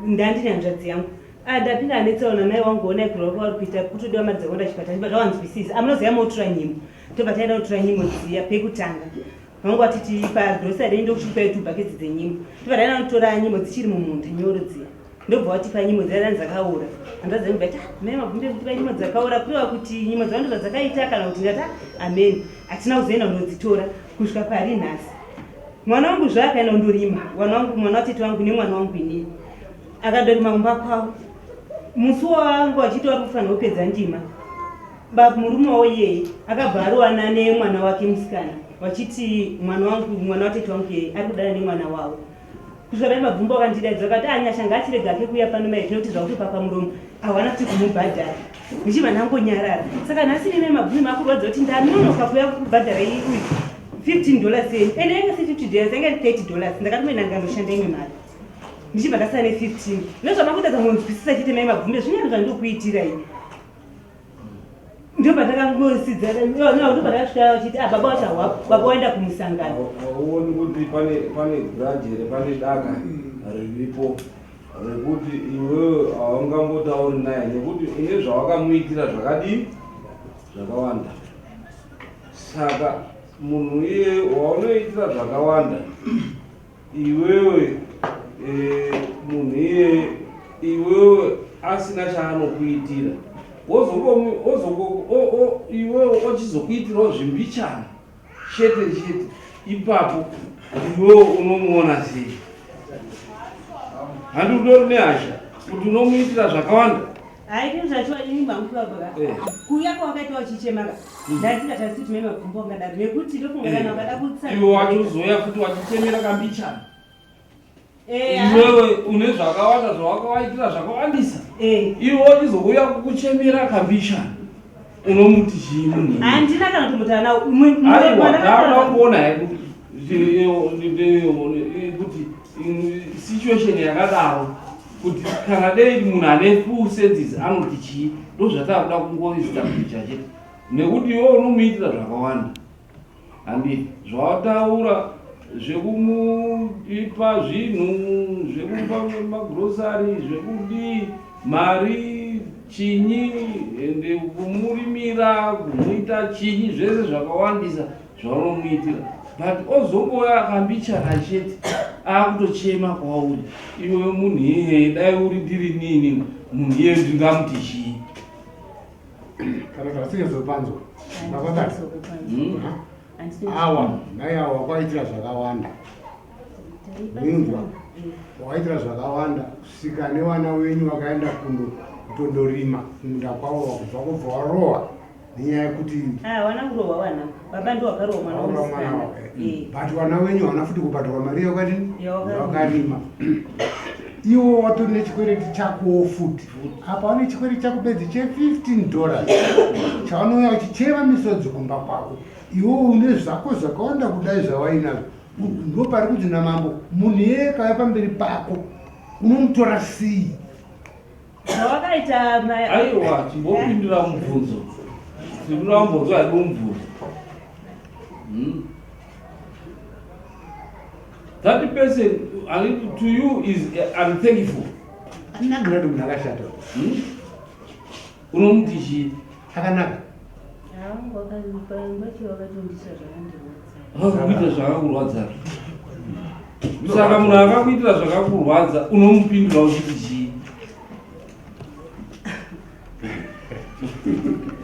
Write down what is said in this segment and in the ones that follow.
Ndandine hanzvadzi yangu. Ah, ndapinda netsaona mai wangu onai kurwa kwavari kuita kutodiwa mari dzekuenda chipatara chibva zvawanzwisisa amunoziva motura nyimo tobva taenda kutura nyimo dziya pekutanga vangu vatiti pagrosary ndokuchikupai tubhaketsi dzenyimo tobva taenda kutora nyimo dzichiri mumunda nyoro dziya ndobva watipa nyimo dziya dani dzakaora hanzvadzi yangu bati ah, mai mabvumbe kutipa nyimo dzakaora kureva kuti nyimo dzavo ndozvadzakaita kana kuti ndati ah, amen hatina kuzoenda kundodzitora kusvika pari nhasi mwana wangu zvaakaenda kundorima mwana wangu mwana watete wangu nemwana wangu inini akandorima kumba kwavo musi wangu achiti wari kufanira kupedza ndima murume wavo iyeye akabva arowana nemwana wake musikana vachiti mwana wangu mwana watete wangu iyeye ari kudana nemwana wavo kusvika mai mabvumba wakandidaidza vakati anyasha ah, ngaachirega ake kuuya pano mai tinoti zvakutopa pamuromo hawana kuti kumubhadhara ndichibva ndangonyarara saka nhasi nemai mabvumbi makurwadza kuti ndanonoka kuuya kubhadhara uyu 15 dollars yenyu ende yanga si 50 dollars yanga iri 30 dollars ndakati mai ndangandoshanda imwe mari ndichibva ndasara ne 15 nezvamakuita dzangonzwisisa chete mai mabvumbe zvinyani zvandikuitirai ndopandakangosidzana ndopandakasvika vachiti ah baba wacho hawapo baba waenda kumusangano. Hauoni kuti pane pane grudge here pane daka riripo rekuti iwewe haungambotauri naye nekuti une zvawakamuitira zvakadii zvakawanda saka munhu iye waunoitira zvakawanda Iwewe eh, munhu iyeye iwewe asina chaanokuitira iwewe ochizokuitirawo zvimbichana chete chete ipapo iwewe unomuona sei handi utori nehasha kuti unomuitira zvakawanda haiti zvacho ini mangu baba eh. kuuya kwawakaita uchichemaka hmm. ndandingatarisi kuti mai mabvumbo angadaro nekuti ndofunga kana eh. ukada kutsa iwe wachozouya futi wachichemera kambichana eh, iwewe une zvakawanda zvawakawaitira zvakawandisa iwe wachizouya kukuchemera kambichana unomuti chii munhu handina kana kutomutaura nawo aiwa ndakuona kuti situation yakadaro kuti kana dei munhu ane full senses anoti chii ndozvatakuda kungoestablicha chete nekuti iwe unomuitira zvakawanda handi zvawataura zvekumupa zvinhu zvekumupa magrosary zvekudii mari chinyi ende kumurimira kumuita chinyi zvese zvakawandisa zvaunomuitira but ozongouya akambichana chete akutochema kwauri iwe munhu iyeye dai uri ndiri nini munhu iyeye ndingamuti chii kana zvasizopanzwa bababati hmm? awa mai awa wakaitira zvakawanda minzwa wakaitira zvakawanda kusvika nevana wenyu vakaenda kundo kutondorima kumunda kwavo wakubva kubva warohwa nenyaya yekuti ah, wana kurohwa wana baba ndo wakarohwa mwana wemusikana eh. but wana wenyu hawana futi kubhadharwa mari yakadini yawakarima iwo watori nechikwereti chakowo futi apa wane chikwereti chako bedzi che15 dollars chaunouya uchichema misodzi kumba kwako iwo une zvako zvakawanda kudai zvawainazvo ndopari kunzi namambo munhu iyeye kauya pamberi pako unomutora sei Zvawakaita mai. Aiwa, chimbopindura mubvunzo. Pindura mubvunzo haidi mubvunzo. Hmm. That person to you is unthankful. Andina kuti munhu akashata. Hmm? Unomuti chii? Akanaka. Akakuita zvakakurwadza. Saka munhu akakuitira zvakakurwadza unomupindura uchiti chii?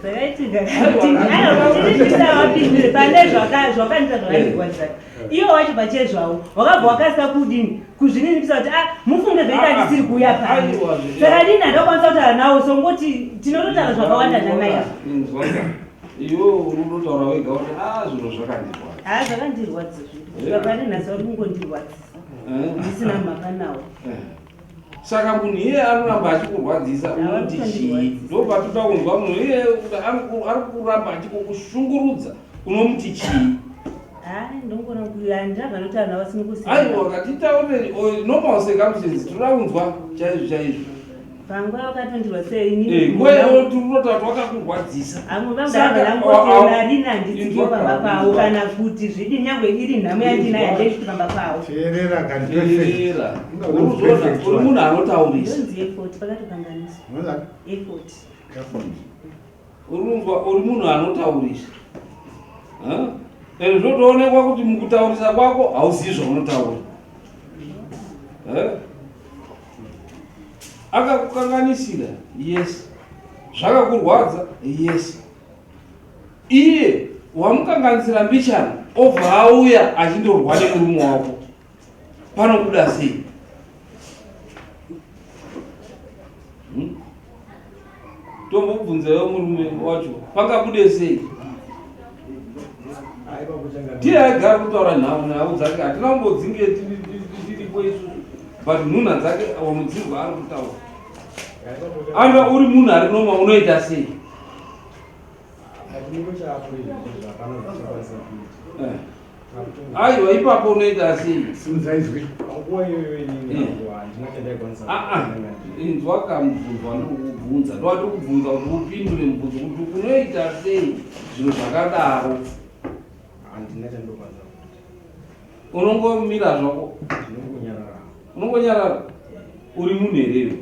Zvakaitika kuti pane zvakaita zvakandirwadza. Iwo wacho pachezvawo wakabva wakasika kudini kuzvininipisa kuti ah mufunge zvaita ndisiri kuuya pano. Saka dini handakwanisa kutaura nawo songoti tinototaura zvakawanda namai ava. Iwe unototaura wega kuti ah zvinhu zvakandirwadza. Ah zvakandirwadza zvedu. Kusvika pari nhasi vari kungondirwadzisa. Eh. Ndisina mhaka nawo. Eh. Saka munhu iyeye anoramba achikurwadzisa unoti chii? Ndopatoda kunzwa munhu iyeye ari kuramba achikukushungurudza unomuti chii? Aiwa katitaure normal circumstances toda kunzwa chaizvo chaizvo. Panguva wakatondirwa sei inini? Eh, nguva iyoyo tiri kutotaura kuti wakakurwadzisa. Amwe vanga vangotoona rini handitsike pamba pavo kana kuti zvidi nyangwe iri nhamo yandinayo handisviki pamba pavo. Teerera kani perfect. Teerera. Urikuzoona uri munhu anotaurisa. Ndonzi effort pakatokanganiswa. Unoona? Effort. Effort. Uri kunzwa uri munhu anotaurisa. Huh? Ende zvotoonekwa kuti mukutaurisa kwako hauzivi zvaunotaura. Eh? Akakukanganisira, yes. Zvakakurwadza, yes. Iye wamukanganisira mbichana obva auya achindorwa nemurume wako. Panobuda sei? Tombobvunzawo murume wacho pangabude sei? Tiye aigara kutaura nhau dzake, hatina kumbodzinge tiripo isusu, but nhunha dzake wamudzirwa ari kutaura. Anga uri munhu ari noma unoita sei? Aiwa, ipapo unoita sei? Simudza izwi. Panguva iyoyo inini handina chandaikwanisa. Inzwa kamubvunzo wandiri kukubvunza, ndowandiri kubvunza kuti upindure mubvunzo kuti unoita sei zvinhu zvakadaro. Handina chandokwanisa kuita. Unongomira zvako? Ndinongonyarara. Unongonyarara? Uri munhu hereyo?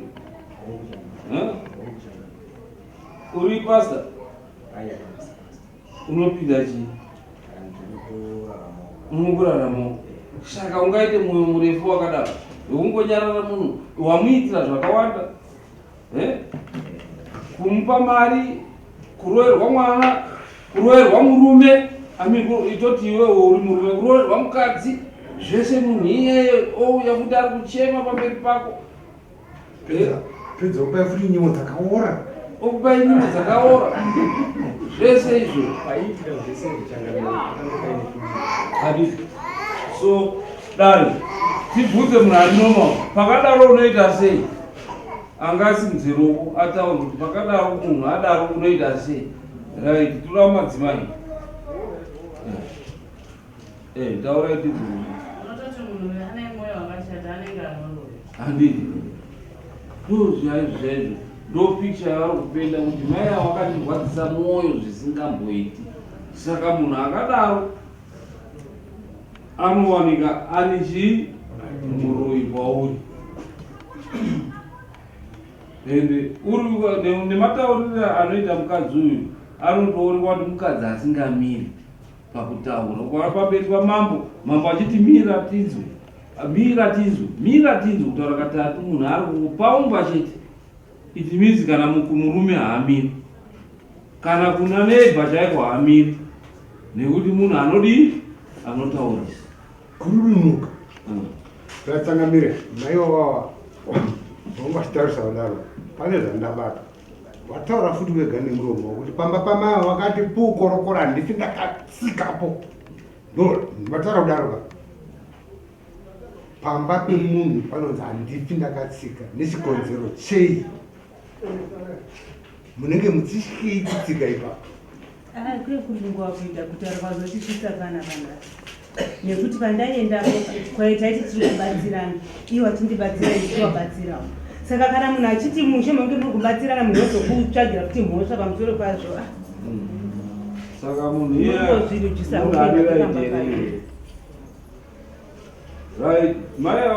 Uri pastor? Unopinda chii? Unongoraramawo. Saka ungaite mwoyo murefu wakadaro wekungonyarara munhu wamuitira zvakawanda, kumupa mari, kuroverwa mwana, kuroverwa murume, itoti iwewe uri murume, kuroverwa mukadzi, zvese munhu iyeye ouya kuti ari kuchema pamberi pako. Pedza kupai futi nyimo dzakaora. Okupai nyimo dzakaora, zvese izvo. Paiitika zvese zvichangamire. Handiti so dai tibvunze munhu ari normal, pakadaro unoita sei? Angasimudze ruoko ataure kuti pakadaro munhu adaro unoita sei? Right, tora madzimai. Taurai tibvunze. Unototi munhu uyu ane mwoyo wakashata, anenge anoroya. Handiti ndo zvaizvo chaizvo, ndo picture yavari kupenda kuti mai avo vakandirwadzisa mwoyo zvisingamboiti. Saka munhu akadaro anowanika ani chii? Muroyi kwauri. Ende uri nematauriro anoita mukadzi uyu, anotoonekwa kuti mukadzi asingamiri pakutaura. Ukaona pamberi pamambo, mambo achiti mira tinzwe, mira tinzwe, mira tinzwe, kutaura katatu, munhu ari kungopaumba chete. It means kana murume haamiri, kana kuna neighbor chaiko haamiri, nekuti munhu anodii? Anotaurisa. Kururunuka. Tatsangamire, maiwa wawa vangachitaurisa kudaro, pane zvandabata. Wataura futi wega nemuromo wekuti pamba pamai wakati pukorokora handisi ndakatsikapo. Ndo vataura kudaro ka. Pamba pemunhu panonzi handifi ndakatsika nechikonzero chei? Munenge muchityei kutsika ipapo? Kwe kurunguwa kuita kutaura kwazotisvitsa pana panhasi, nekuti pandaiendapo taiti tiri kubatsirana, iwo achindibatsira, ichiwabatsirawo. Saka kana munhu achiti mushe munge muri kubatsirana, munhu ozokutsvagira kuti mhosva pamusoro pazvo. Saka munhu iye Unongozvirujisa. Munhu ane right here? Right, mai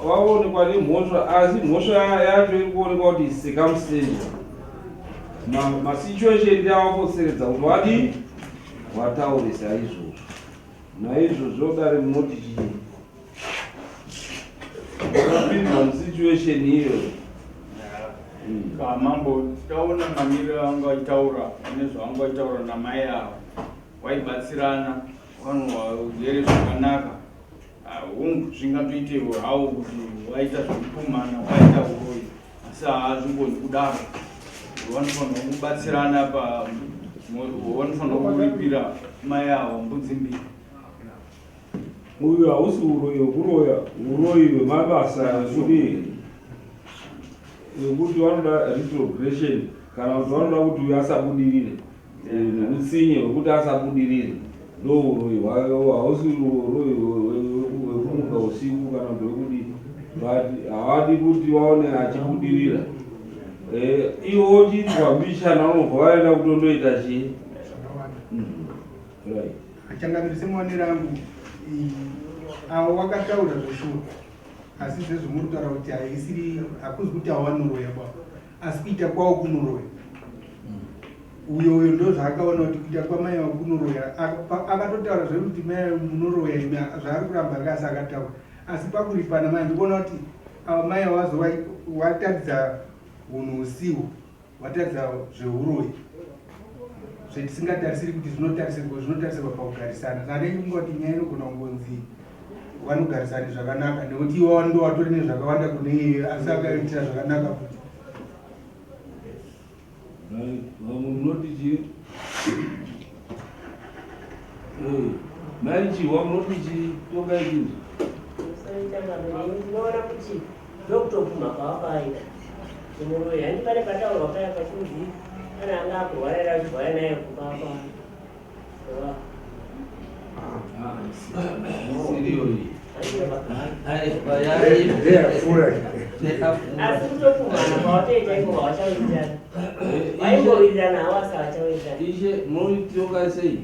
vaonekwa nemhosva, asi mhosva yacho iri kuonekwa kuti circumstantial, masituation ndiavafoseredza kuti wadii, wataurisa izvozvo. Naizvozvo dare munoti chii? Wakapinzwa musituation iyoyo. Kamambo, tikaona mamiriro anga achitaura nezvaanga achitaura namai ava, waibatsirana, vanhu vagere zvakanaka. Hongu, zvingatoitewo hawo kuti waita zvekupumhana, waita uroyi, asi haazvingoni kudaro. Vanofanirwa kubatsirana, pa vanofanirwa kuripira mai avo mbudzi mbiri. Uyu hausi uroyi hwekuroya, uroyi hwemabasa ekuti wekuti vanoda retrogression kana kuti vanoda kuti uyu asabudirire eh, neutsinye hwekuti asabudirire ndo uroyi hwake hausi uroyi hwekumuka usiku kana kuti hwekudii but havadi kuti vaone achibudirira eh, iwo uchiitwa mbishana unobva waenda kutondoita chii mm. right Changamire semaonero angu avo wakataura zveshuwa asi zvezvo muri kutaura kuti haisiri hakuzi kuti awanoroya baba asi kuita kwawo kunoroya uyo uyo ndo zvaakaona kuti kuita kwamai avo kunoroya akatotaura zvekuti mai munoroya imi zvaari kuramba akasi akataura asi pakuripana mai ndikuona kuti ava mai avo vazowataridza unhu husiwo Watadza zvehuroyi zvetisingatarisiri kuti zvinotarisirwa zvinotarisirwa pakugarisana saka ndenge kungoti nyaya inogona kungonzi vanogarisana zvakanaka nekuti iwo ndo watori nezvakawanda kune iye asi akaitira zvakanaka futi vamwe munoti chii eh, mai chihwa munoti chii tongai chinzi ndinoona kuti ndokutobvuma kwawakaita Muroyi handi pane pataurwa paya pachinzi kana anga akurwara here achirwara naye kumba kwa asi kutopumhana kwawatoita iko vawachawirirana vaimbowirirana hawo asi havachawirirana ishe munoitonga sei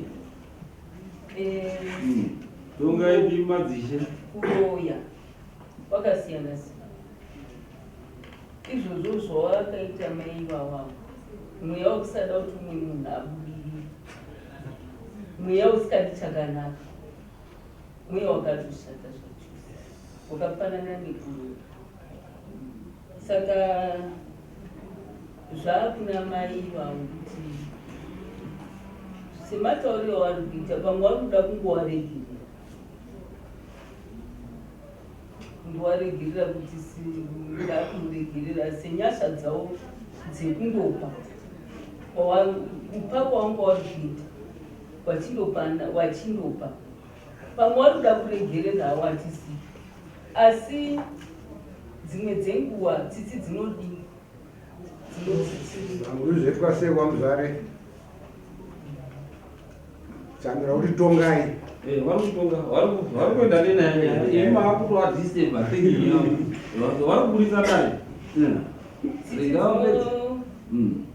hmm. tongai madzishe kuroya kwakasiyana siyana Izvozvo zvawakaita mai ivavo avo, mweya wekusada kuti umwe munhu abudirire, mweya usikadi chakanaka, mweya wakatoshata zvachose, wakafanana nekuroya. Saka zvaakuna mai ivavo kuti sematauriro avari kuita, pamwe vari kuda kungowaregerera Ndowaregerera kuti ndakuregerera senyasha dzavo dzekundopa kupa kwawanga wari kuita wachindopana wachindopa pamwe wari kuda kuregerera hawo hatisi asi dzimwe dzenguva tsitsi dzinodii dzinotsitsirira zvoitwa sei kwamuzvare Chandura kuti tongai. Eh, vari kutonga, vari kuenda nenyaya nyaya. Imi maakutoadisturba thinking yavo. Vari kuburitsa dare. Hmm. Rega vapedze. Hmm.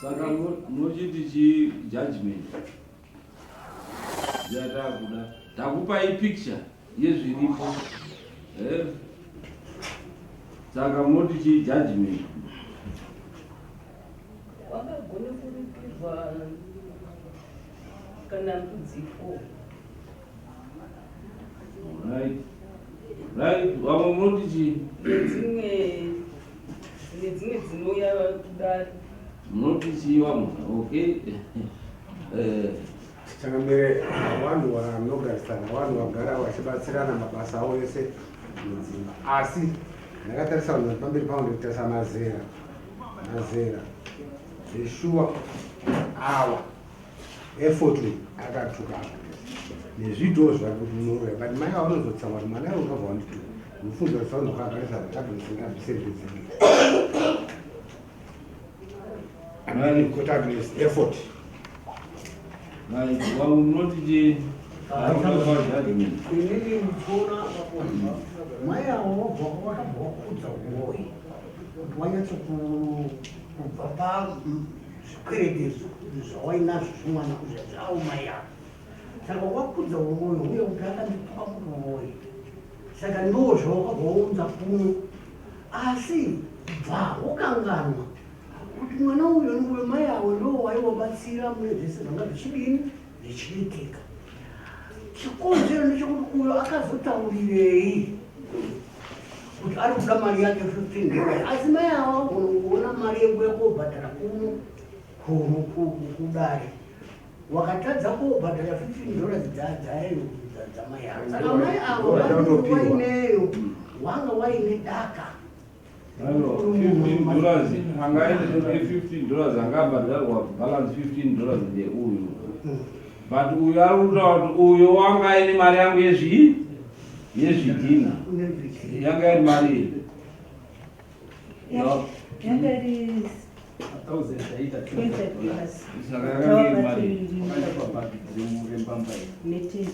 Saka munochiti chi judgment yatakuda takupai picture yezviripo eh? Saka munoti chii judgment? Wangagone kuripirwa kana mbudzi four. Right. Right, vamwe munoti chii? Nedzimwe nedzimwe dzinouya kudare. Munoti chii vamwe? Okay. Eh. Changamire, vanhu vanogarisana, vanhu vagara vachibatsirana mabasa avo ese mudzimba. Asi ndakatarisa vanhu vari pamberi pangu ndikutarisa mazera, mazera zveshuwa awa effort akatuka nezviito zvake kuti unoroya but mai ava vanozotsamwa kuti mwana iwe ungabva wandituka unofunga kuti saunhu wakagarisa Agnes ngabvise zvidzingi Right, Agnes effort. Right, well, munoti chii? Inini ndikuona mai avo vabva vakabva vakudza uroyi kuti wanyatso kubva pazvikwereti zvawainazvo zvemwana kuzvazvawo mai avo saka wakudza uroyi uye kuti akandituka kuti uroyi saka ndoo zvawakabva waunza kuno asi bva wokanganwa kuti mwana uyo uyo mai avo ndoo waiwabatsira mune zvese zvanga zvichidini zvichiitika chikonzero ndechekuti uyo akazotaurirei kuti ari kuda mari yake 15 dollars asi mai avo vagona kuona mari yekuya kobhadhara kuno kudare wakatadza kobhadhara 15 dollars dzayo dzamai avo saka mai avo waineyo wanga waine daka 15 dollars anga aine 15 dollars anga abhadharwa balance 15 dollars ndeuyu but uyu ari kutaura kuti uyo wanga aine mari yangu yezvii Yezvidhina yanga iri mari iyi. Yanga iri Saka yakanga iri mari iyi. Ne$10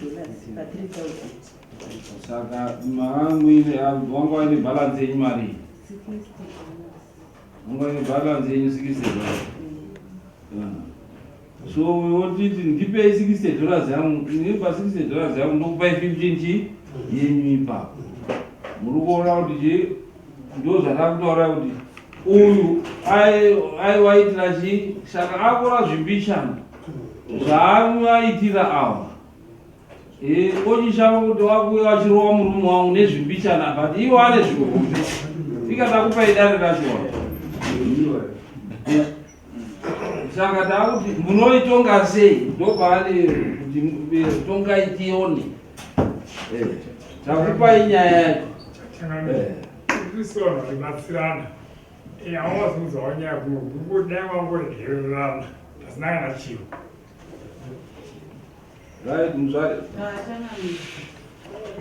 pa3000. Saka manga muine, wanga waine balance yenyu mari iyi. $60. Wanga waine balance yenyu $60. So wotiti ndipei $60 yangu, nipa $60 yangu ndokupai 15 chi yenyu ipapo. Muri kuona kuti chi ndo zvandakutaura kuti uyu aiwaitira chi, saka akora zvimbichana zvaanoaitira awa. Ochishama kuti wakuuya wachirova murume wangu nezvimbichana, but iwo ane zvihombe. Ikada kupai dare racho, saka taakuti munoitonga sei? Ndopaane kuti tongai tione. Takupai nyaya yacho. Isusu vanhu vaibatsirana, awazoudzawo nyaya kumwe kudai wangoregererana pasina kana chiro. Right, muzvare.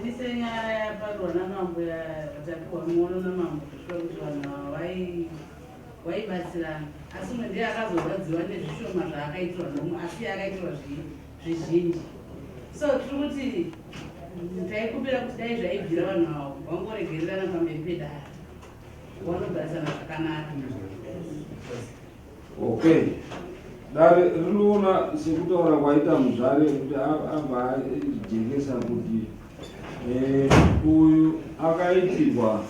Ini senyaya yaparwa namambo, yatapiwa muono namambo, kusvika kuti vanhu ava vaibatsirana, asi umwe ndiye akazorwadziwa nezvishoma zvaakaitirwa nomwe, asi iye akaitirwa zvizhinji. So tiri kuti taikumbira kuti dai zvaibvira vanhu avo vangoregererana pamberi pedare, vanogarisana zvakanaka. Okay, dare rinoona sekutaura kwaita muzvare kuti abva ajekesa kuti uyu akaitirwa,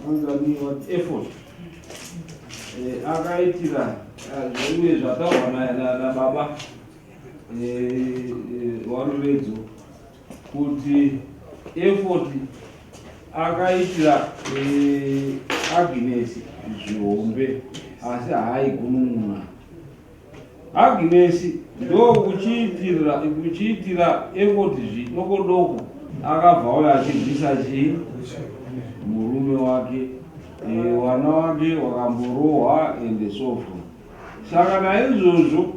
anzani Effort, akaitira, uye zvataurwa nababa waRuredzo kuti Effort akaitira Agnes zvihombe, asi haaigunun'una. Agnes ndokuchiitira kuchiitira Effort zvidoko doko, akabva auya achibvisa chii murume wake, wana wake wakamborohwa and so forth. Saka naizvozvo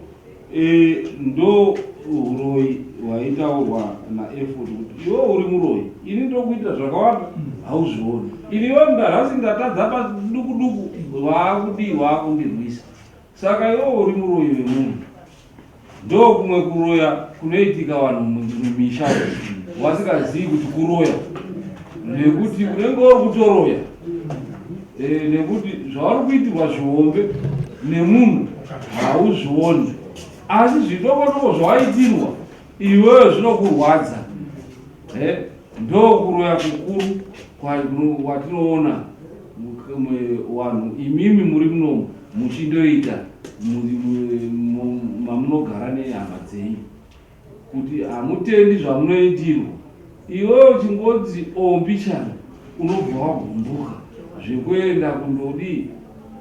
ndo uroyi hwaitaurwa naEffort kuti iwe uri muroyi, ini ndokuitira zvakawanda hauzvioni, ini iwe ndarasi ndatadza paduku duku waakudii, waakundirwisa, saka iwe uri muroyi wemunhu. Ndo kumwe kuroya kunoitika vanhu mumisha wasingazivi kuti kuroya, nekuti unenge uri kutoroya, nekuti zvauri kuitirwa zvihombe nemunhu hauzvioni, asi zvidoko zvawaitirwa iwewe zvinokurwadza. Ndo kuroya kukuru kwatinoona vanhu imimi muri munomu muchindoita mamunogara nehama dzenyu, kuti hamutendi zvamunoitirwa. Iwewe uchingonzi ombichana unobva wagumbuka zvekuenda kundodii,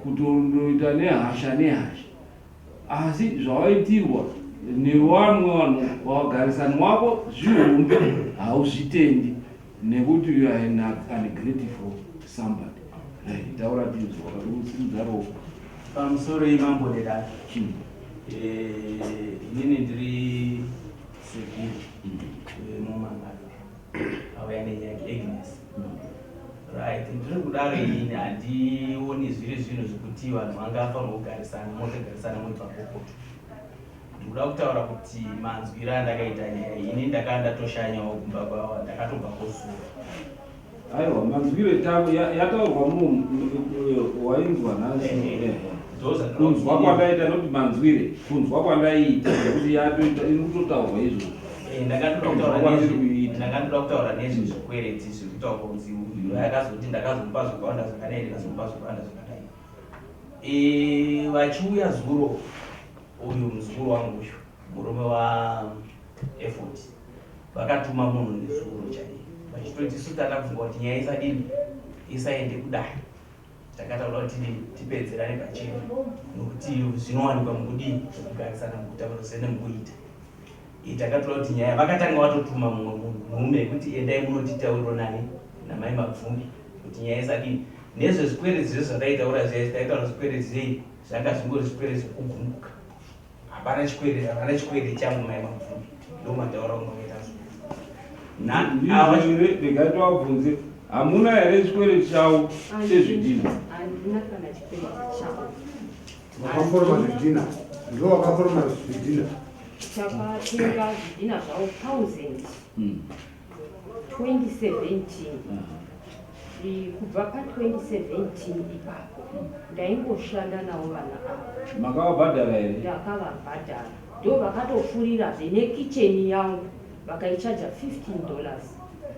kutondoita nehasha nehasha, asi zvawaitirwa nevamwe vanhu vagarisani wako zvihombe hauzvitendi, nekuti you are an ungrateful somebody. Right, taura tinzwa, usimudza ruoko. Pamusoro imambo nedare. Inini ndiri sekuru wemumangano auya nenyaya Agnes. Right, ndiri kudaro, inini handioni zviri zvinhu zvekuti vanhu vangafanirwa kugarisana, motogarisana muri pabokoto. Ndikuda kutaura kuti manzwiro andakaita nyaya iyi, ini ndakanga ndatoshanyawo kumba kwavo, ndakatobva kozuva. Aiwa, manzwiro yataurwa muno wainzwa nhasi. Kunzwa kwandaita noti manzwire, kunzwa kwandaiita, nekuti yatoita iri kutotaurwa izvozvo. Ndakatoda kutaura nezvezvikwereti zviri kutaurwa kunzi uyu akazoti ndakazomupa zvakawanda zvakadai, ndikazomupa zvakawanda zvakadai. Vachiuya zuro, uyu muzukuru wangu uyu, murume waEffort, vakatuma munhu nezuro chaiye vachitoti isu tada kufunga kuti nyaya isadini, isaende kudai. Takataura kuti tipedzerane pachena, nokuti zvinowanikwa mukudii, mukugarisana, mukutaura zvese nemukuita. Takatora kuti nyaya vakatanga vatotuma mumwe munhu murume yekuti endai munotitauriro nani namai Mabvumbi kuti nyaya isadini. Nezvezvikwereti zvese zvataitaura zviya, taitaura zvikwereti zvei, zvanga zvingori zvikwereti zvekugumbuka, hapana chikwereti, hapana chikwereti changu mai Mabvumbi. Ndo mataura umwe waita. Ndizvo here? Regai tivabvunze, hamuna here chikwereti chavo chezvidhina? Handina kana chikwereti chavo. Vakaforoma zvidhina, ndivo vakaforoma zvidhina. Takatenga zvidhina zvavo 1000 2017. Kubva pa2017 ipapo ndaingoshanda navo vana ava. Makavabhadhara here? Ndakavabhadhara, ndo vakatofurirazve nekicheni yangu vakaichaja $15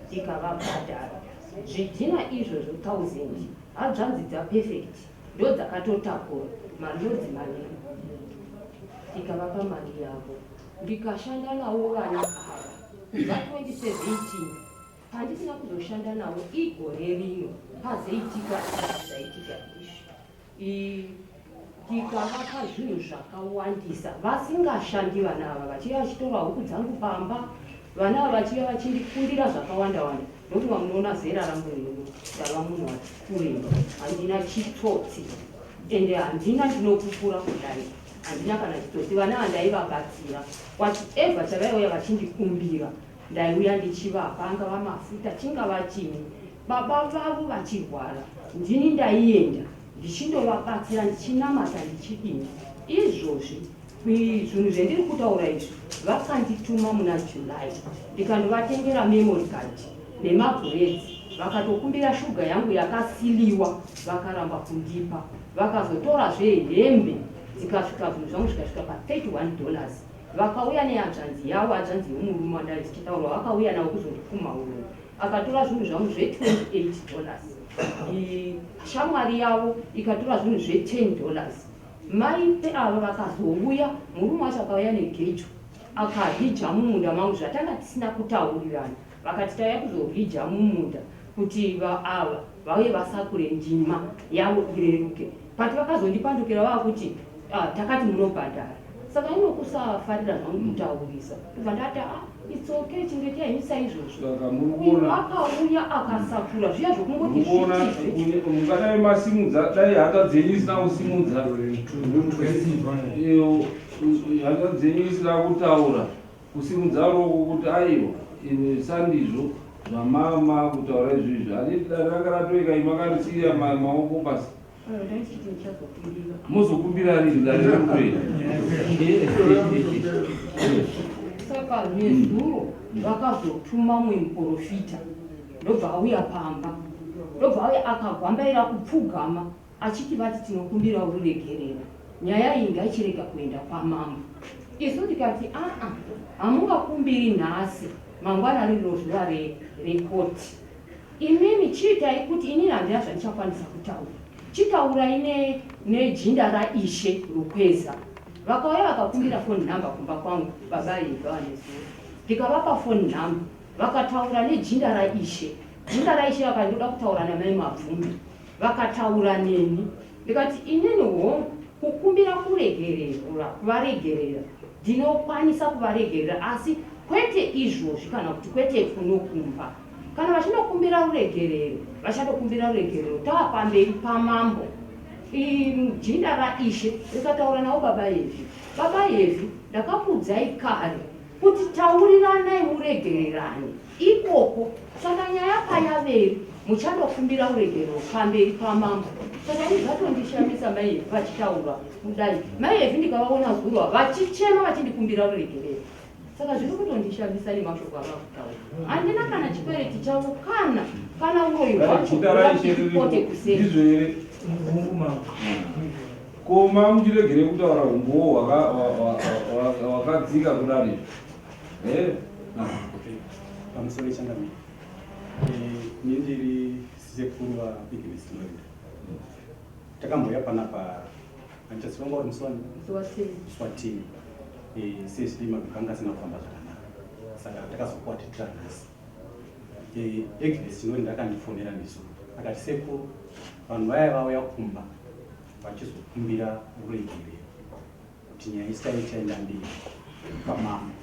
ndikavabhadhara. Zvidhina izvozvo 1000 hanzvanzi dzaPerfect ndo dzakatotakura malodzi maviri ndikavapa mari yavo. Ndikashanda navo vana ava kubva 2017. Pandisina kuzoshanda navo igore rino pazoitika zvaitika izvi. Tikavapa zvinhu zvakawandisa vasingashandi vana ava, vachiuya vachitora huku dzangu pamba, vana ava vachiuya vachindikumbira zvakawanda wanda. Ndofunga munoona zera rangu rino, ndava munhu ati kurei, handina chitsotsi ende handina ndinopupura kudai, handina kana chitsotsi. Vana ava ndaivabatsira whatever chavaiuya vachindikumbira Ndaiuya ndichivapa angava mafuta chingava chini baba vavo vachirwara ndini ndaienda ndichindovabatsira ndichinamata ndichidini. Izvozvi zvinhu zvendiri kutaura izvi vakandituma muna July ndikandovatengera memory card nemabhuredzi vakatokumbira shuga yangu yakasiliwa vakaramba kundipa vakazotorazve hembe dzikasvika zvinhu zvangu zvikasvika pa 31 dollars. Vakauya nehanzvanzi yavo, hanzvanzi yomurume wandai ndichitaura, vakauya navo kuzondipumha uroyi. Akatora zvinhu zvangu zve 28 dollars. Shamwari yavo ikatora zvinhu zve 10 dollars. Mai ava vakazouya, murume wacho akauya negejo akarija mumunda mangu zvatanga tisina kutaurirana. Vakati tauya kuzorija mumunda kuti ava vauye vasakure ndima yavo ireruke. But vakazondipandukira vakuti ah, takati munobhadhara. Saka ino kusafarira zvangu kutaurisa. Ndobva ndati ah, it's okay chengetai henyu saizvozvo. Saka muri kuona Akauya akasakura zviya zvokungoti muri kuona zvitizve. mungadai masimudza dai hata dzenyu isina kusimudza iyo hata dzenyu isina kutaura kusimudza ruoko kuti aiwa imi sandizvo zvamama kutaura izvizvi handiti dare ranga ratoika imi makarisiya maoko pasi. Mozokumbira rini dare rekutoenda? Saka nezuro vakazotuma mumwe muporofita ndobva auya pamba ndobva auya akagwambaira kupfugama achiti vati tinokumbira ruregerero nyaya iyi ngaichirega kuenda kwamambo. Isu tikati aa hamungakumbiri nhasi mangwana riro zuva rekoti. Imimi chiitai kuti inini handina zvandichakwanisa kutaura. Chitaurai ne nejinda raIshe Rukweza. Vakauya vakakumbira phone number kumba kwangu baba Eva vanezuro. Ndikavapa phone number vakataura nejinda raIshe. Jinda raIshe vakati ndoda kutaura namai Mabvumbi. Vakataura neni ndikati inini hongu kukumbira kuregererwa kuvaregerera ndinokwanisa kuvaregerera asi kwete izvozvi kana kuti kwete kuno kumba. Kana vachinokumbira ruregerero, vachatokumbira ruregerero tava pamberi pamambo. Jinda raIshe rikataura navo baba Hevhi. Baba Hevhi, ndakakuudzai kare kuti tauriranai muregererane ikoko. Saka nyaya payaveri muchandokumbira ruregerero pamberi pamambo. Saka ini zvatondishamisa mai Hevhi vachitaura kudai. Mai Hevhi ndikavaona zuro vachichema vachindikumbira ruregerero. Saka zviri kutondishamisa nemashoko ava kutaura. Handina kana chikwereti chavo kana kana uroyi hwacho Guta raishe riripo pote kuseri. ndizvo here? Ko mamuchiregerei kutaura umbowo hwakadzika kudari izvi? Eh? Okay. Pamusoro changamire. Ini ndiri sekuru vaBignes Tinorinda. Takambouya panapa handichaziva wanga uri musi wani? Musi wa 10. Musi wa 10. Sezviri mabiko anga asina kufamba zvakanaka. Saka takazopuwa titira nhasi. Agnes Tinorinda akandifonera nezuro. Akati sekuru vanhu vaya vauya kumba vachizokumbira ruregerero kuti nyaya isai ichaenda mberi kwamambo.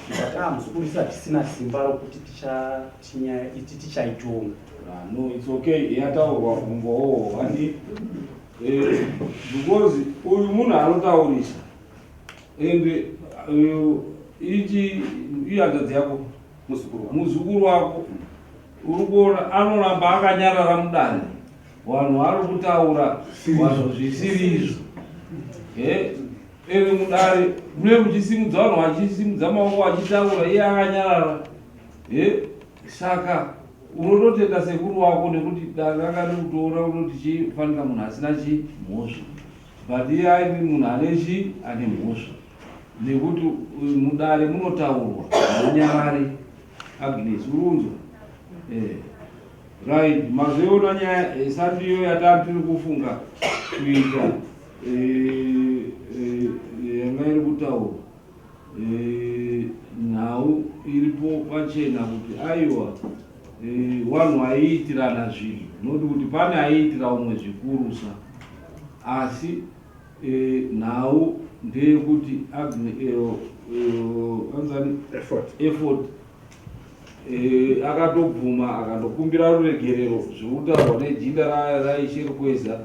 Ndikati ah muzukuru isu hatisina simba rokuti tichati nyaya iti tichaitonga. Ah, no, it's okay. Yataurwa umbowo handi because uyu munhu anotaurisa and ichi ihanzvadzi yako. Muzukuru wako. Uri kuona anoramba akanyarara mudare. Vanhu vari kutaura vanhu zvisiri izvo. Eh, ere mudare mune muchisimudza vanhu vachisimudza maoko vachitaura iye akanyarara. Eh, saka unototenda sekuru wako nekuti dare ranga riri kutoona kutoti chifanika munhu asina chi mhosva. But iye airi munhu ane chi ane mhosva. Nekuti mudare munotaurwa haunyarari. Agnes uri kunzwa? Eh. Right, mazoiona nyaya eh, sandiyo yataa tiri kufunga kuita eh, eh, yanga iri kutaurwa eh, nhau iripo pachena kuti aiwa eh, vanhu vaiitirana zvinhu noti kuti pane aiitira umwe zvikurusa asi eh, nhau ndeyekuti eh, anzani effort akatobvuma akandokumbira ruregerero zviri kutaurwa nejinda raishe Rukweza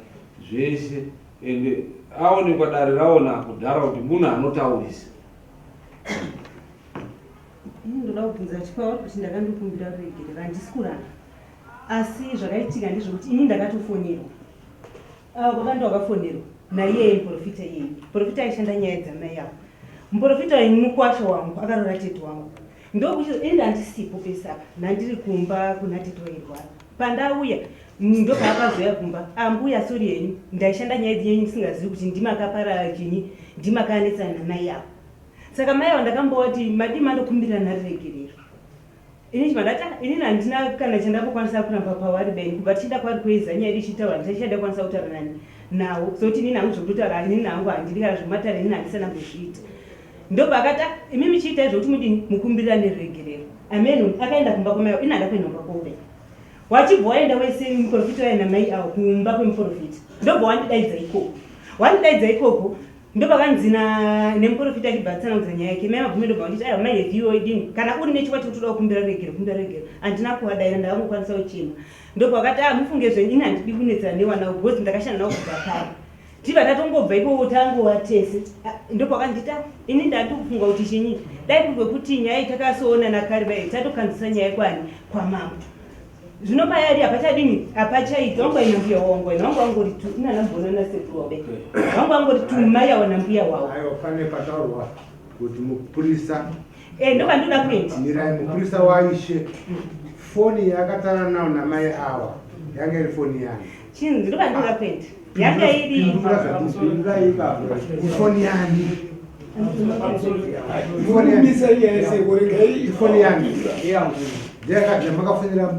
zvese ende aonekwa dare raona kudhara kuti munhu anotaurisa. Ini ndoda kubvunza kuti pauri kuti ndakandokumbira ruregerero handisi kuramba asi zvakaitika ndezvekuti ini ndakatofonerwa ava baba ndo vakafonerwa naiyeye muprofita iyeye muprofita aishanda nyaya dzamai avo muprofita uyu mukwasha wangu akarora tete wangu ndokuti ini ndandisipo pese apa ndandiri kumba kuna tete wairwara pandauya ndopaakazouya kumba ambuya sori henyu ndaishanda nyaya dzenyu ndisingazivi kuti ndimakapara chinyi ndimakanetsana namai avo saka mai avo ndakambovati madii mandokumbirira nariregerero ini chibva ndati ah, inini handina kana chandambokwanisa kuramba pavari beni kubva tichienda kwavari kueza nyaya yedu ichitaura ndichachada kwanisa kutaura nani nawo sokuti inini hangu zvekutotaura inini hangu handidi kana zvekumatare inini handisana kuzviita ndobva akati ah, imi muchiita izvo kuti mudini mukumbirirane ruregerero amen akaenda kumba kwamai ini handa kuenda kumba kwaupe wachibva waenda wese muprofita waye namai awo kumba kwemuprofita ndobva wandidaidza ikoko wandidaidza ikoko Ndopakanzi na nemuporofita achibva atsanangudza nyaya yake. Mai Mabvume ndobva vanditi aiwa mai Heviwo idini kana uri nechokwadi chekuti unoda kukumbira ruregero kumbira ruregero. Handina kuvadaira ndakangokwanisa kuchema. Ndopavakati ah mufunge zvenyu ini handidi kunetsana newana uyu because ndakashanda navo kubva kare. Tibva tatongobva ikoko tangova tese. Ah, ndopavakanditi ah ini ndandikufunga kuti chinyi dai kuri kwekuti nyaya iyi takasoonana kare dai tatokanzisa nyaya kwani kwamambo. Zvino payari hapachadini hapachaiti wangu aina mbuya wangu aina wangu angori tu ina nambona nasekuru wabe wangu angori tu mai awa nambuya wawo. Aiwa pane pataurwa kuti mupurisa Eh ndopandoda kuenda. Mirai mupurisa waishe foni yaakatara nawo namai awa yanga iri foni yani. Chinzi ndopandoda kuenda. Yanga iri Ifoni yani. Ifoni yani. Ndeyakati makafonera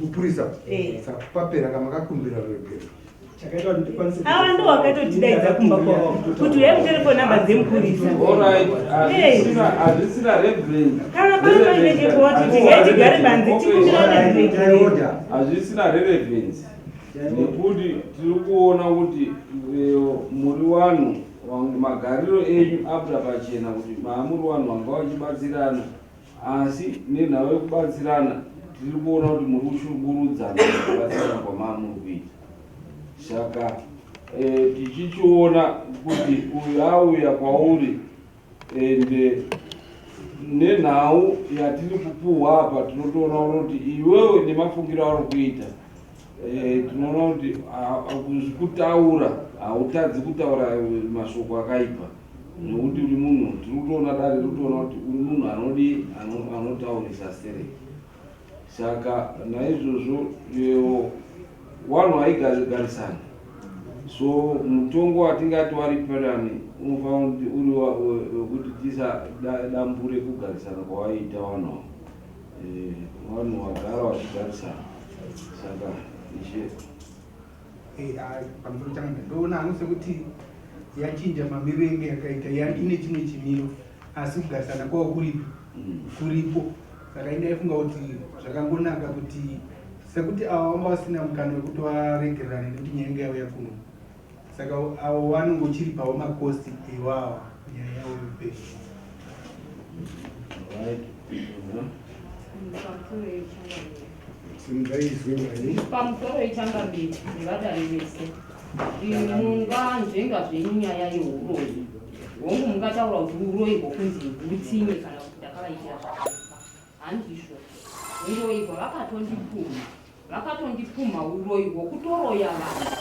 mupurisa. Eh. Saka papera kamakakumbira ruregero. Ava ndo wakatotidaidza kumba kwavo kuti uyai mutelefoni namba dzemupurisa. Alright, hazvisina reverence. Kana pano paine chekuwa kuti ngatigare panze tikumbirane ruregerero. Hazvisina relevance nekuti tiri kuona kuti eh, muri vanhu vangu magariro enyu abuda pachena kuti maamuri vanhu vanga vachibatsirana asi nenhau yekubatsirana tiri kuona kuti muri kushungurudzana kubatsirana kwamaamuri kuita saka eh, tichichiona kuti uyu auya kwauri ende nenhau yatiri kupuhwa apa tinotoona kuti iwewe nemafungiro auri kuita eh, tinoona kuti kutaura hautadzi kutaura eh, mashoko akaipa nekuti uri munhu tiri kutoona dare tiri kutoona kuti uri munhu anodi anotaurisa stereki saka naizvozvo eh, vanhu vaigarisana so mutongo watingati wariperani unofanira kuti uri wekuti tisadambure kugarisana kwavaiita vanhu ava Eh, vanhu vagara vachigarisana saka ishe Eh, ah, pamusoro changu ndoona hangu sekuti yachinja mamiriro enge yakaita ine chimwe chimiro asi kugarisana kwavo kuripi kuripo saka indaifunga kuti zvakangonaka kuti sekuti ava vanga vasina mukana wekuti varegererane nekuti nyaya inge yauya kuno saka avo vanongochiripawo makosti iwawa nyaya yavo yopera. Pamusoro yechangamire nevadare vese munganzvenga zvenyu nyaya yeuroyi hongu mungataura kuti uroyi hwokunzi hutsinye kana kuti ndakavaitira zvakaipa. Handizvo. Uroyi hwavakatondipumha. Vakatondipumha uroyi hwokutoroya vanhu.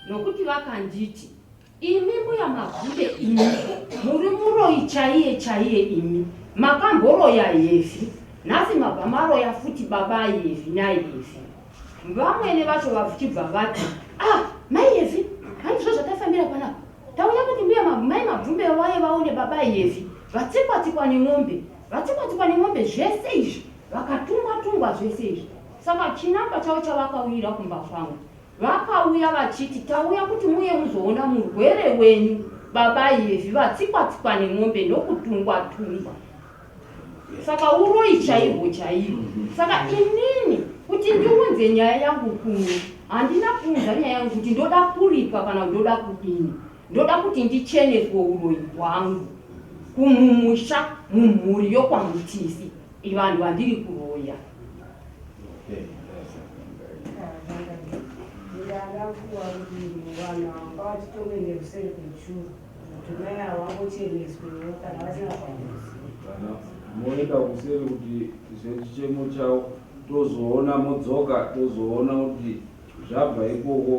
Nokuti vakanditi, Imi mbuya Mabvumbe imi, muri muroyi chaiye chaiye imi. Makamboroya Hevi, nhasi mabva maroya futi baba Hevi naHevi. Vamwene vacho vachibva vati, Ah, mai Hevi, handizvo zvatafambira panapa. Tauya kuti mbuya mai Mabvumbe vaye vaone baba Hevi vatsikwa-tsikwa nemombe. Vatsikwa-tsikwa nemombe zvese izvi, vakatungwa-tungwa zvese izvi. Saka chinangwa chavo chavakauyira kumba kwangu Vakauya vachiti tauya kuti muuye muzoona murwere wenyu baba Hevi vatsikwa-tsikwa nemombe ndokutungwa tungwa. Saka uroyi chaihwo chaihwo. Saka inini kuti ndiunze nyaya yangu kuno handina kuunza nyaya yangu kuti ndoda kuripwa kana kuti ndoda kudini. Ndoda kuti ndicheneswe uroyi hwangu kumumusha mumhuri yokwaMutisi vanhu vandiri kuroya. Ndakapuwa kuti vanhu ava ngavatitonge neruseri kwechuru kuti mai ava vangocheneswewo kana vasina zvanoziva. Moenda kuseri kuti zvechichemo chavo tozoona modzoka tozoona kuti zvabva ikoko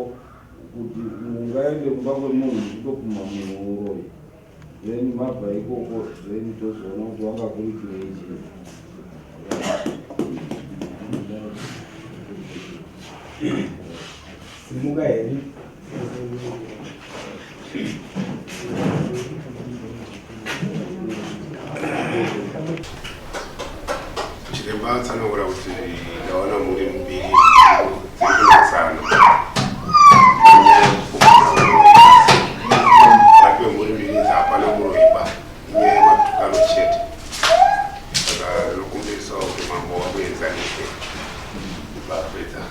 kuti ungaende kumba kwemunhu uchitopumha munhu uroyi then mabva ikoko then tozoona kuti wangakuripirei chii. Simuka here? Chiremba atsanangura kuti ndawana mhuri mbiri dziri kunetsana. Pakati pemhuri mbiri idzi hapana muroyi ba, inyaya yematukano chete. Saka ndinokumbirisawo kuti mambo vamuenzanise vapedza.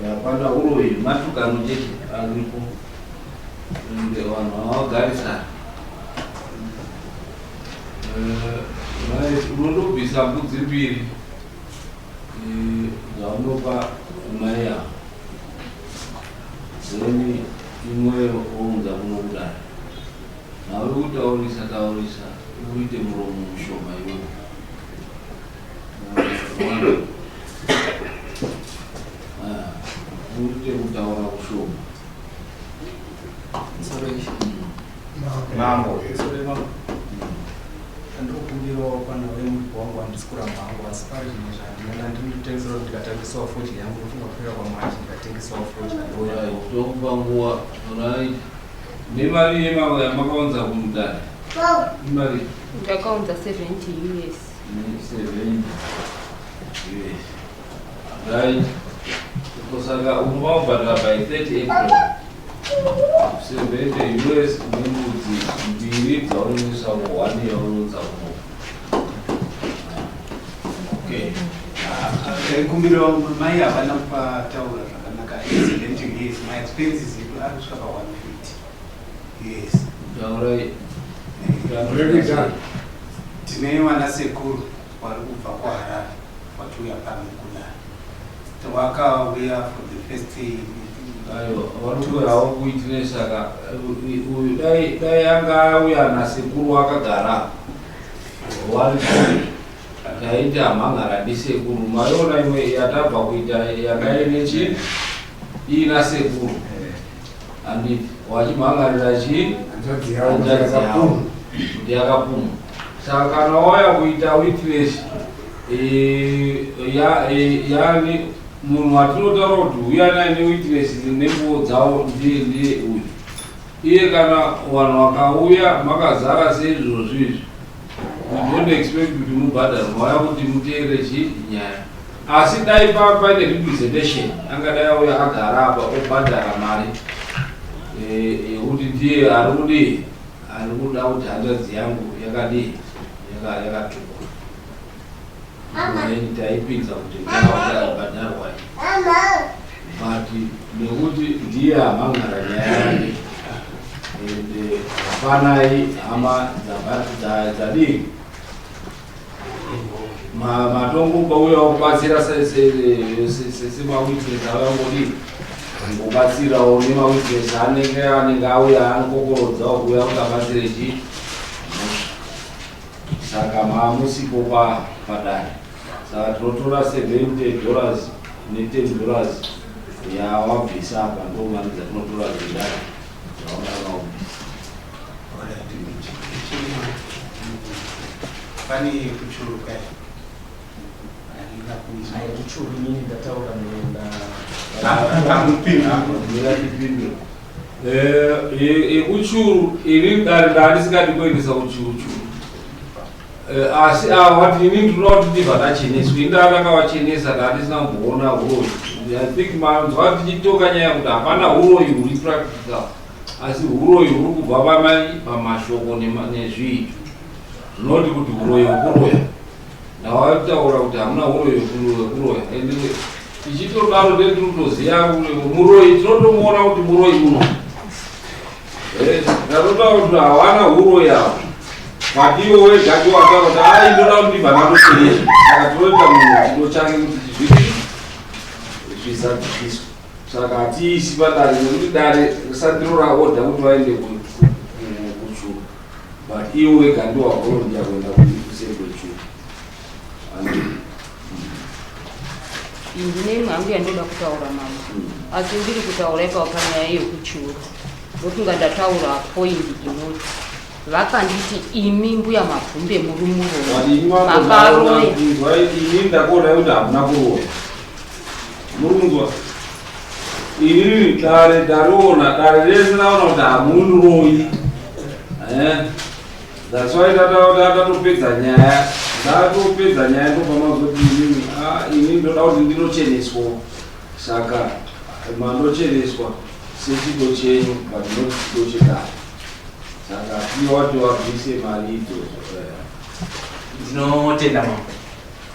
Hapana uroyi, matukano chete aripo. Ende vanhu havagarisana. Unondobvisa mbudzi mbiri dzaunopa mai ava, then imwe wounza kuno kudare. Nawe kutaurisa taurisa uite muromo mushoma iwewe. Uite kutaura kushoma. Mambo. Ndinokumbirawo pana vemuripo wangu handisi kuramba hangu asi pari zvimwe zvandinoda ndinotengesera kuti ndikatangisawo fodya yangu ndofunga kupera kwaMarch ndikatengesawo fodya ndoya. Tokupa nguva right nemari yamakaunza kumudare imari Ndakaunza 70 US. 70 US right saka unobhadhara by 30 April 70 US nembudzi mbiri dzaunoisa kuone yaunounza kuno. Okay. Ndaikumbirawo mai havana kupataura zvakanaka. 70 years my expenses edu ari kusvika pa 150 years. Taurai. Tine vana sekuru vari kubva kuHarare vatiuya pano kudare. Vakauya for the first Aiwa, vari kuuyawo kuitire saka uyu dai dai anga auya nasekuru akagara wari taita mhangara ndisekuru. Maiona imwe yatabva kuita yanga ine chi iina sekuru handiti wachimhangarira chi Hanzvadzi yavo hanzvadzi yavo yakapumha. kuti yakapumha. Saka kana wauya kuita witness yani munhu watinotaura kuti uya naye newitness nenguvo dzavo ndiye ndiye uyu iye. Kana vanhu vakauya makazara seizvozvi izvi, we don't expect kuti mubhadhare. Mauya kuti muteere chi nyaya, asi dai paine representation angadai auya agara apa obhadhara mari yekuti ndiye ari kudii, ari kuda kuti hanzvadzi yangu yakadii, yakatukwa. Then taipinza kuti bhadharwai, but nekuti ndiye amhangara nyaya yake and hapanai hama dzadii matongo kauya kubatsira semawitness avangodii. Kumbobatsirawo nemawitness anenge anenge auya anokokorodzawo kuuya kuti abatsire chii saka maamusipo padare saka tinotora 70 dollars ne 10 dollars yawabvisa apa ndo mari dzatinotora dzedare dzaunanga wabvisa. Pane kuchuruka Kuchuru inini ndataura yekuchuru ini dare ndaandisingadi kuendesa kuchiuchuru asi ava vati ini ndinoda kuti ndibva ndacheneswa ini ndaa ndakavachenesa ndaandisina kumboona huroyi i think manzwa tichitoka nyaya kuti hapana huroyi huri practical asi huroyi huri kubva pamai pamashoko nezviito zvinoti kuti huroyi hwekuroya ndawataura kuti hamuna huroyi hwekuroya and tichitodaro ndee tinotoziva muroyi tinotomuona kuti muroyi uno ndatotaura kuti hawana huroyi ava but iwo wega ndiwataura kuti ai ndoda kuti ndibva ndatocheneswa saka tinoita munhu chido chake kuti zvii zvisadzikiswa saka hatiisi padare nekuti dare risandiro raodha kuti vaende kuchuru but iwo wega ndiwavolontiya kuenda kuseri kwechuru. Ndine imwe hangu yandoda kutaura mama, asi ndiri kutaura ipapo panyaya yekuchuru. Ndofunga ndataura point inoti vakanditi imi mbuya Mabvumbe muri muroyi makaroya. Ini ndakuona kuti hamuna kuroya. Muri kunzwa? Inini dare ndariona, dare rese raona kuti hamuroyi. That's why tatopedza nyaya. Ndatopedza nyaya ndobva mazoti inini, ah, ini ndoda kuti ndinocheneswa. Saka mandocheneswa sechido chenyu but not chido chedare. Saka tiwa wati wabvise mari idzodzo. Ndinotenda mambo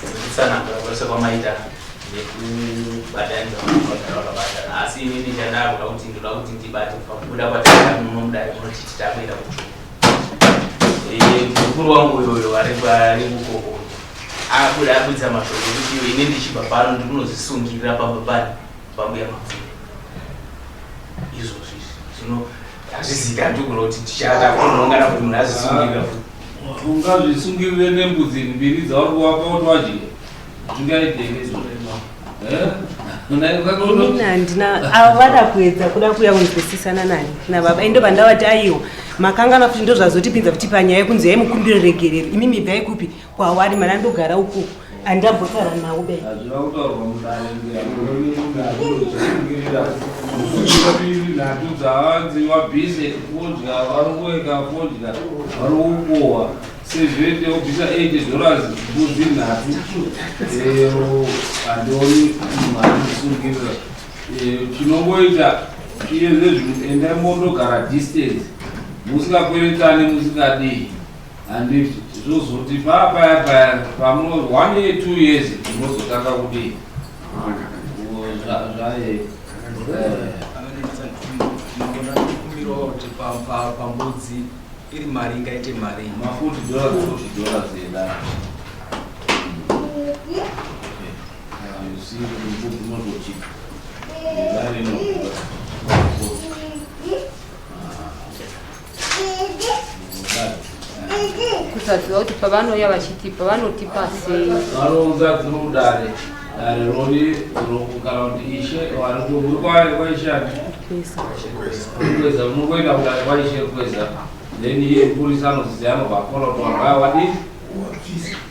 nekutsanangura kwese kwamaita nekubatanidza vanhu vagara vakabatana asi inini chandakuda kuti ndoda kuti ndibate pakubuda kwataita muno mudare munotiti takuenda kuchuru. Mukuru wangu uyoyo ari kukoko abuda abudisa mashoko ekuti iyo ini ndichibva pano ndikunozvisungirira pamba pani pambuya Mapfume. Izvozvo izvi zvino hazvizikanwi kugona kuti tichada kunongana kuti munhu azvisungirira futi. Ungazvisungirire nembudzi mbiri dzauri kuwapa kuti wadye zvingaite here izvozvo? Inini handina avo vada kuedza kuda kuuya kunzwisisana nani nababa ndo vandavati aiwa makanganwa futi ndozvazotipinza futi panyaya yekunzi yaimukumbiro regerero imimi ibvai kupi kwawari mana ndogara uku andambotaura nawo be Hazvina kutaurwa mudare ndiyaanosungirira musungira nhatu dzavanzi vabvise fodya vari kuweka fodya vari kukohwa sezvete wobvisa 80 dollars mbudzi nhatu handioni munhu anosungirira. Chinongoita iye zvezvinhu endai mondogara distance musingakweretani musingadii handiti zvozoti paa paya paya pamuno one year 2 years munozotanga kudii zvaye. Ndinokumbirawo kuti pambudzi iri mari ingaite mari ma 40 dollars 40 dollars yedare you see mbudzi inotochipa yedare inodhura. Kusaziva kuti pavanouya vachitipa vanotipa sei. Vanounza through dare dare rori kana kuti ishe vari muri kwaishe ani kweza munongoenda kudare kwaishe kweza then iye mupurisa anoziziva anobva afona kuti vanhu vaya vadii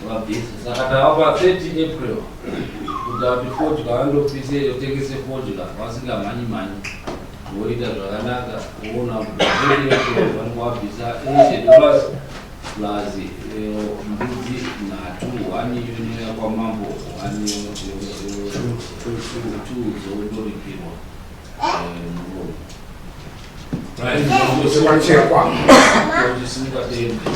vabvisa. Saka tava pa 30 April kuti kuti fodya vandopise yotengese fodya vasingamhanyi mhanyi voita zvakanaka voona kuti 30 April vanenge vabvisa 80 dollars plus mbudzi nhatu one inoya kwamambo one two dzondoripirwa muromo. Chekwa. Chisimuka tiende.